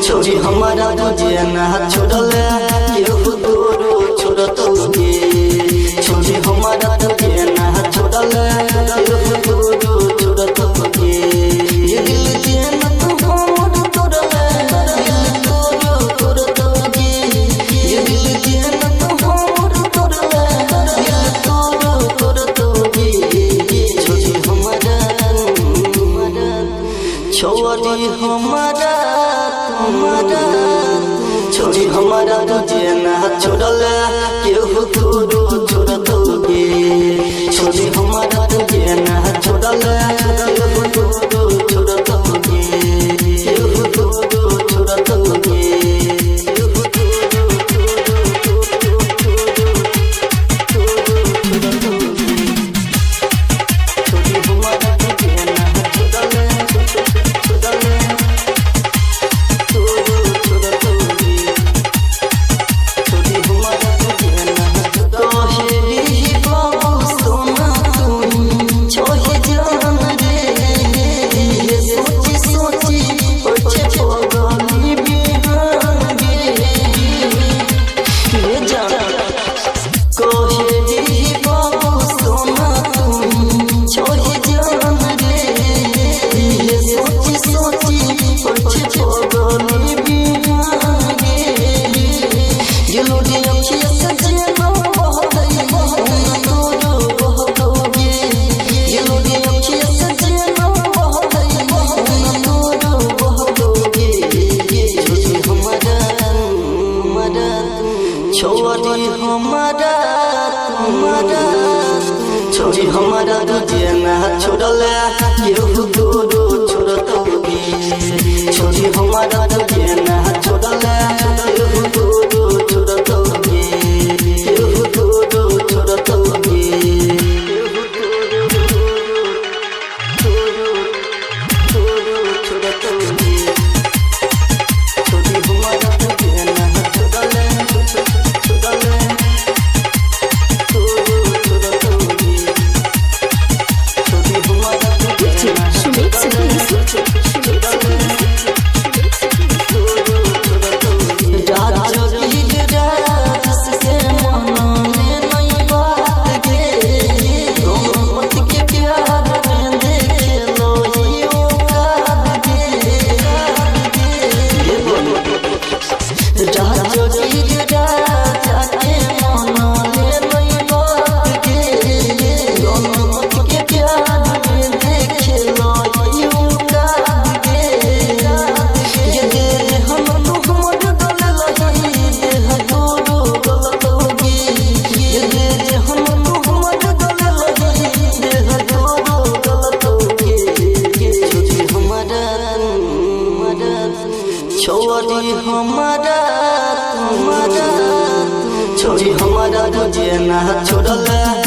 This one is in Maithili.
छोरी हमारा तुझे ना छोड़ले केहू तोरो छोड़तोगे। छोरी हमारा तुझे ना छोड़ले केहू तोरो छोड़तोगे। ये दिल के ना तू हमर तोड़ले दिल तोरो तोड़तोगे। ये दिल के ना तू हमर तोड़ले दिल तोरो तोड़तोगे। छोरी हमारा छोरी हमारा छोरी हमारा तुझे ना छोड़ले केहू तोरो छोड़तोगे। छोरी हमारा तुझे ना छोड़ले केहू तोरो छोड़तोगे। केहू तोरो छोड़तोगे। केहू तोरो छोड़तोगे। छोरी हमारा तुझे ना छोड़ले छोड़ले छोरी हमारा तुझे ना छोड़ले केहू तोरो छोड़तोगे। छोरी हमारा तुझे ना छोड़ले केहू तोरो छोड़तोगे। केहू तोरो छोड़तोगे। केहू तोरो तोरो छोड़तोगे। छोरी हमारा तुझे ना छोड़ले छोड़ले छोरी हमारा तुझे ना छोड़ले